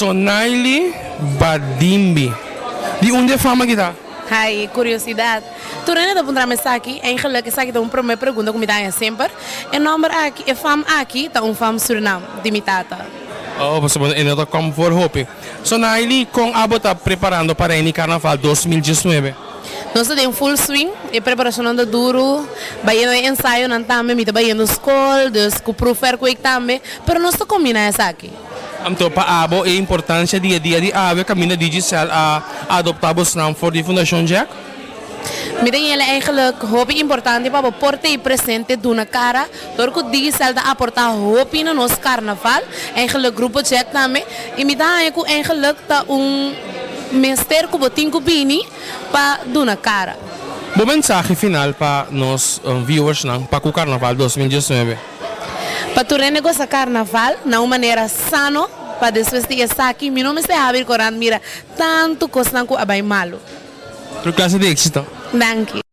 Sonaily Badimbi. Di unda e fama aki ta? Ai, curiosidad. Tur hende ta puntra mi esaki. Eigenlijk esaki ta un prome pregunta cu mi ta haña semper. E nomber aki, e fam aki ta un fam Surinam, di mi tata. Oh, pasobra e no ta kom for hopi. Sonaily, con abo ta preparando pa Reini Carnaval 2019? Nos ta den full swing, e preparacionnan ta duro, bayendo e ensayonan tambe, mi ta bayendo scol, dus cu proefwerkweek tambe, pero nos ta combina esaki. Anto pa abo e importancia di e dia di awe caminda Digicel a adopta bosnan for di Fundacion Jack? Mi ta yele eigenlijk hopi importante pa bo por tei presente duna cara dor cu Digicel ta aporta hopi na nos carnaval, eigenlijk Grupo Jack tambe, y mi ta haña cu eigenlijk ta un mester cu bo tin cu bini pa duna cara. Bo mensahe final pa nos viewersnan pa cu Carnaval 2019? Pa tur hende gosa carnaval na un manera sano pa despues di esaki mi no mester habri corant mira tanto cosnan cu a bay malo. Tur clase di exito. Danki.